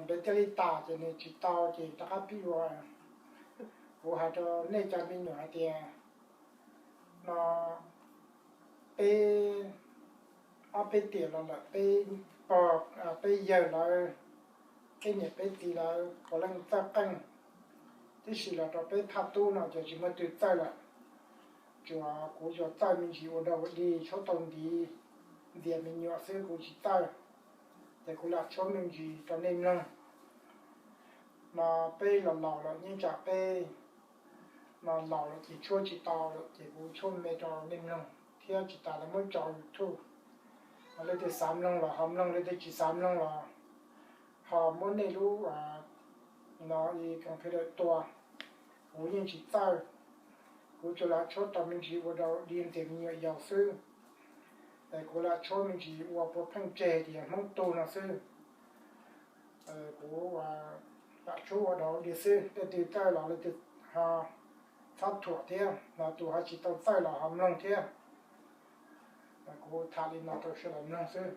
Peb thiaj li tas ces nws tsis tau ces rov qab pib ua. Kuv hais rau nej cov me nyuam hais tias no peb ob peb tiam los lawm peb pog peb yawg lawv, peb niam peb txiv lawv puav leej txawj qeej, tiam sis los rau peb thaj tub no ces tsis muaj twg txawj lawm. Tsuas kuv tsuas txawj me ntsis ua dog ua dig tshuab tau ntiv ntxias me nyuam xwb kuv tsis txawj. Ces kuv lam tshuab me ntsis rau nej mloog. No peb los laus lawm nyob tsam peb no laus lawm ces tshuab tsis tau lawm ces kuv tshuab me rau nej mloog thiab tsis tas lawv muab tso YouTube. Leej twg xav mloog los ho mloog, leej twg tsis xav mloog los ho muab nej lub no i computer tua. Kuv yeej tsis txawj, kuv tsuas lam tshuab tau me ntsis ua dog ua dig ntxias me nyuam yaus xwb. Es kuv lam tshuab me ntsis ua puav pheej tseg tias Hmoob tug no xwb. Kuv lam tshuab ua dog ua dig xwb, leej twg txawj los leej twg ho txhob thuam thiab, los tus ho tsis tau txawj los ho mloog thiab. Kuv tham li no rau sawv daws mloog xwb.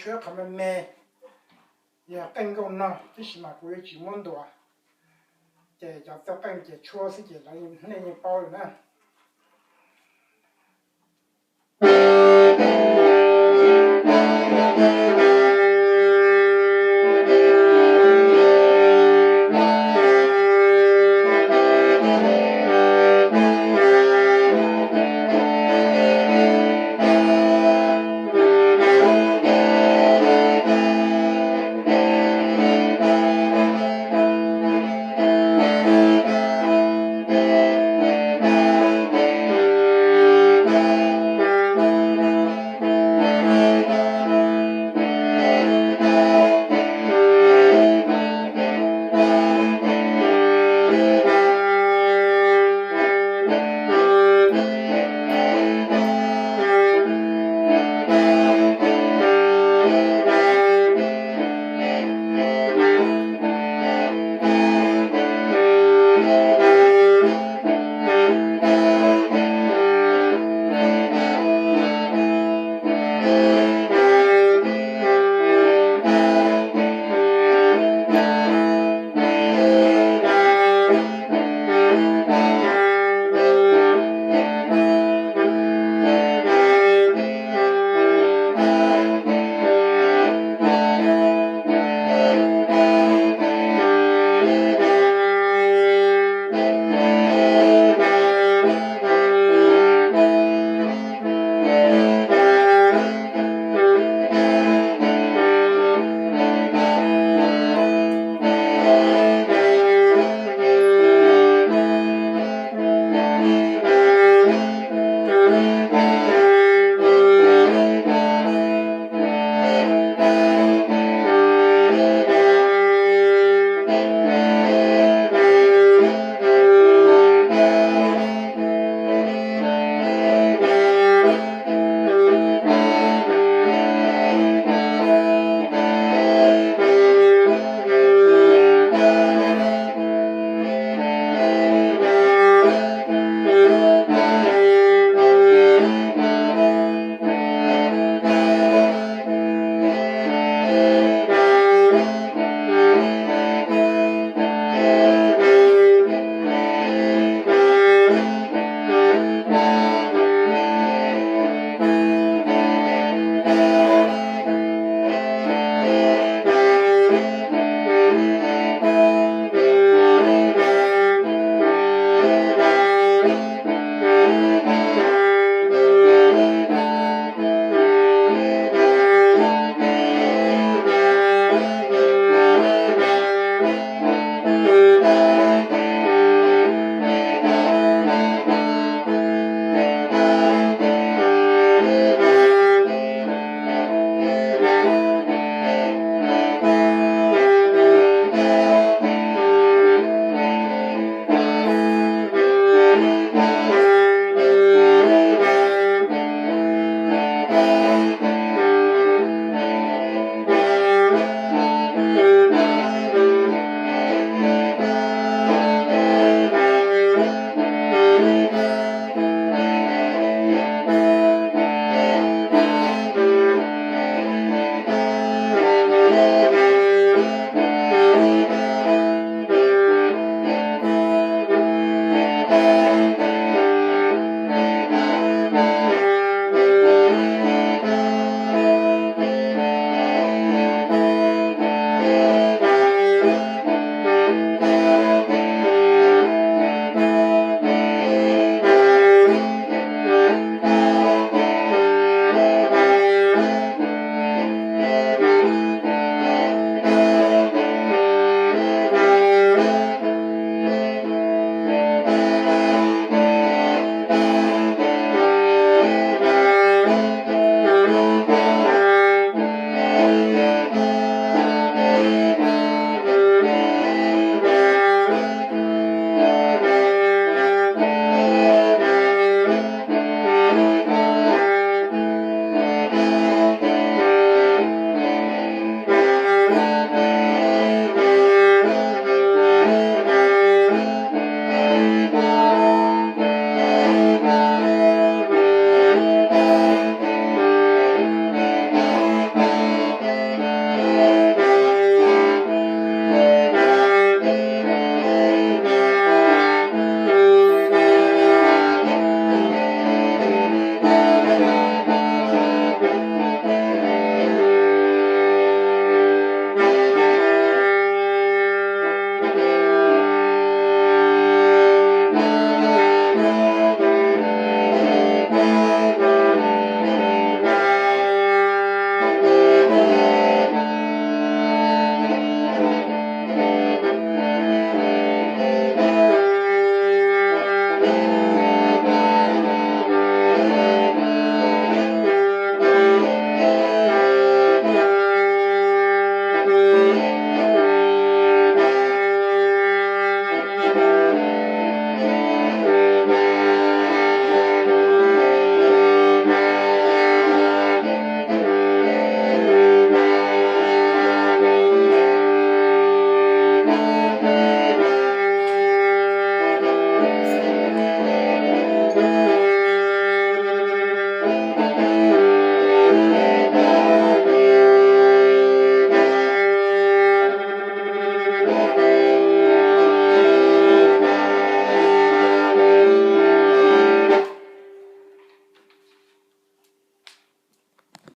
Tshuab qhov me me, yog qeej nkauj nog, tab sis mas kuv yuav tsis muab ntuas, ces cov txawj qeej ces tshuab xwb ces nej yeej paub lawm na.